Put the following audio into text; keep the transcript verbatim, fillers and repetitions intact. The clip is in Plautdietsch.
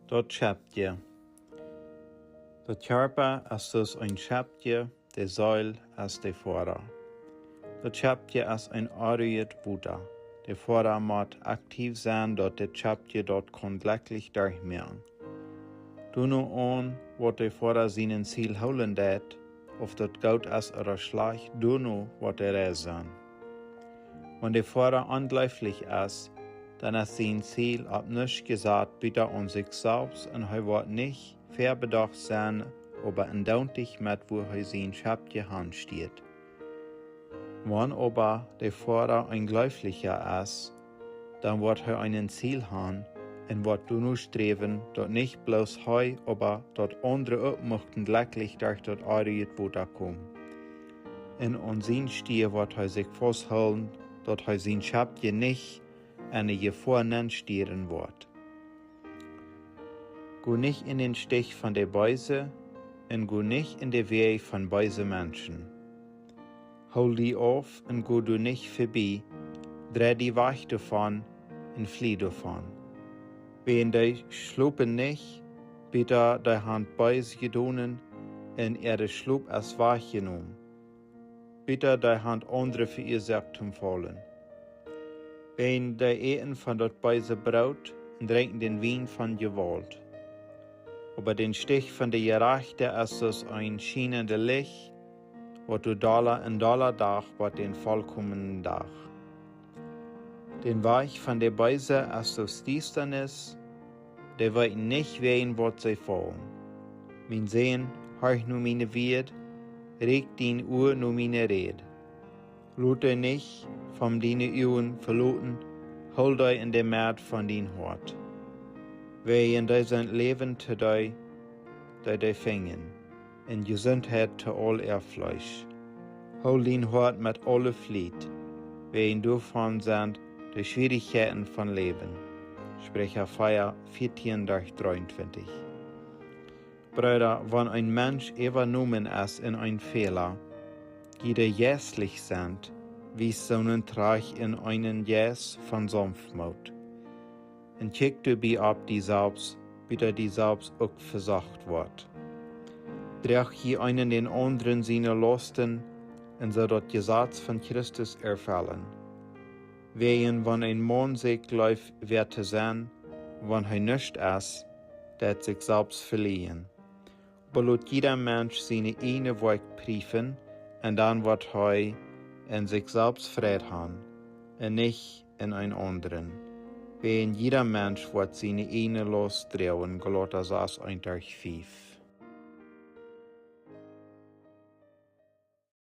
Daut Schepje. Daut Kjarpa es soo aus een Schepje, de Seel es de Foda. Daut Schepje es een Oasis Wota. De Foda mott aktiv sennen, daut daut Schepje daut kaun jlekjlich derchmoaken. Doano aun, waut de Foda sienen Ziel hoolen deit, auf daut goot es ooda schlajcht, doano woat de Reis sennen. Wan de Foda onjleewlich es, dan es sien Ziel opp nuscht jesat, buta aun sikj selfst, un hee woat nich väabedocht sennen, oba endauntich met wua hee sien Schepje hanstieet. Wan oba de Foda een Jleewlicha es, dan woat hee een Ziel han un woat doano sträwen, daut nich bloos hee, oba daut aundre uk muchten jlekjlich derch daut Oasis Wota komen. Un aun sien Stia woat hee sikj fausthoolen, daut hee sien Schepje nich enne Jefoa nenstieren woat. Go nich en dän Stich von de Beese, un go nich en de Wäaj von beese Menschen. Hool die auf un go doa nich vebie, drei die wajch doavon un flie doavon. Wäajen dee schlopen nich, buta dee han Beeset jedonen, un äa Schlop es wajchjenomen, buta dee han aundre veuasoakt toom faulen. Wäajen dee äten von daut beese Broot un drinkjen dän Wien von Jewault. Oba dän Stich von de Jerajchte es soo aus een schienendet Licht, waut doa dolla un dolla deit bat dän volkomenen Dach. Dän Wajch von de Beese es soo aus Diestanis, dee weeten nich, wäajen waut see faulen. Mien Sän, horch no miene Wieed, rikj dien Ua no miene Räd. Lot dee nich von diene Uagen veloten, hool dee en de Medd von dien Hoat. Wäajen dee sent Läwen to dee, dee dee finjen, un Jesuntheit to aul äa Fleesch. Hool dien Hoat met aule Fliet, wäajen doavon sent de Schwierichkjeiten von Läwen. Spricha vea, vieetieen derch dreeuntwintich. Breeda, wan een Mensch äwajenomen es en een Fäla, jie dee jeistlich sent, wiest soonen trajcht en eenen Jeist von Saunftmoot. Un kjikj doabie opp die selfst, buta dee selfst uk vesocht woat. Droacht jie eena dän aundren siene Lausten, un soo daut Jesaz von Christus erfellen. Wäajen wan een Maun sikj jleeft, wäa to sennen, wan hee nuscht es, deit sikj selfst veleajen. Oba lot jieda Mensch siene ieejne Woakj priefen, un dan woat hee en sikj selfst Fräd han, un nich en een aundren. Wäajen jieda Mensch woat siene ieejne Laust droagen, Galata sas, eent derch fief.